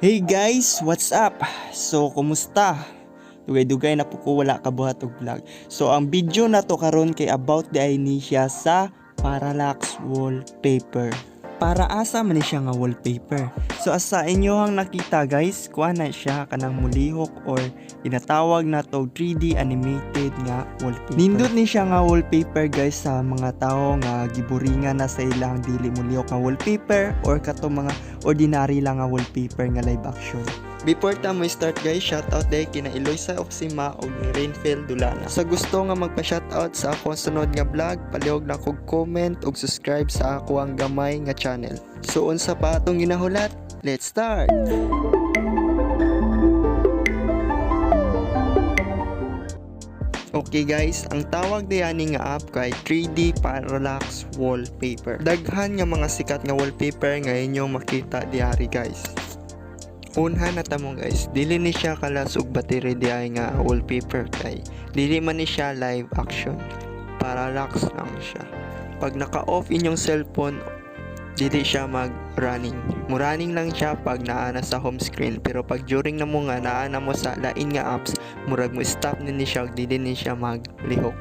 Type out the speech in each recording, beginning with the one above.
Hey guys, what's up? So, kumusta? Dugay-dugay na po ko wala kabuhat og vlog. So, ang video na to karon kay about diay ni siya sa parallax wallpaper. Para asa man ni siya nga wallpaper? So, as sa inyohang nakita guys, kuha na siya kanang mulihok or ginatawag na to 3D animated nga wallpaper. Nindot ni siya nga wallpaper guys sa mga tao nga giboringan na sa ilang dili mulihok nga wallpaper or kato mga ordinary lang nga wallpaper nga live action. Before ta mo start guys, shoutout diay kina Eloisa Oxima ug ni Rainfell Dulana. Sa gusto nga magpa-shoutout sa akong sunod nga vlog, palihog na kog comment ug subscribe sa ako ang gamay nga channel. So unsa pa atong ginahulat? Let's start! Okay guys, ang tawag diyani nga app kay 3D Parallax Wallpaper. Daghan nga mga sikat nga wallpaper nga inyong makita diari guys. Unhan na tamo guys, dili ni siya kalas og battery diay nga wallpaper kay dili man ni siya live action. Parallax lang siya. Pag naka-off inyong cellphone, dili siya mag-running. Mo-running lang siya pag naa na sa home screen, pero pag during na mo nga naa na mo sa lain nga apps, murag mo stop ni siya ug dili ni siya maglihok.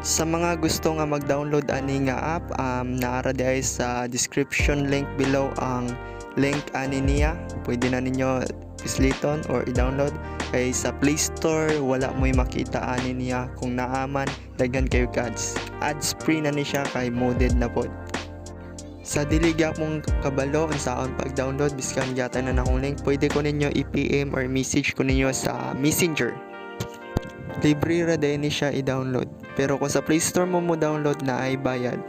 Sa mga gusto nga mag-download ani nga app, naara diay sa description link below ang link ani niya. Pwede na ninyo isliton or i-download kay sa Play Store wala mo'y makita ani niya. Kung naaman, daghan kayo ads. Ads free na ni siya kay modded na pod. Sa dili gyapon kabalo unsaon pag-download, biskan gyatan na nakong link, pwede ko ninyo i-PM or message ko ninyo sa Messenger. Libre ra din ni siya i-download. Pero kung sa Play Store mo mo download na ay bayad.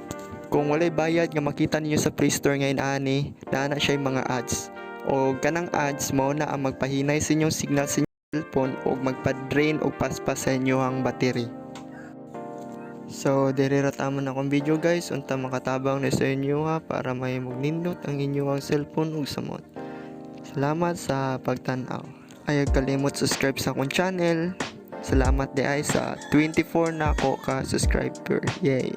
Kung walay bayad nga makita ninyo sa Play Store ngayon ani, naa na siya mga ads. O kanang ads mao na ang magpahinay sa inyong signal sa inyong cellphone o magpa-drain og paspas sa inyong battery. So, diri ra taman akong video guys, unta makatabang na sa inyo ha para mahimong nindot ang inyong cellphone ug samot. Salamat sa pagtan-aw. Ayaw kalimot subscribe sa akong channel. Salamat diay sa 24 na ako ka subscriber. Yay!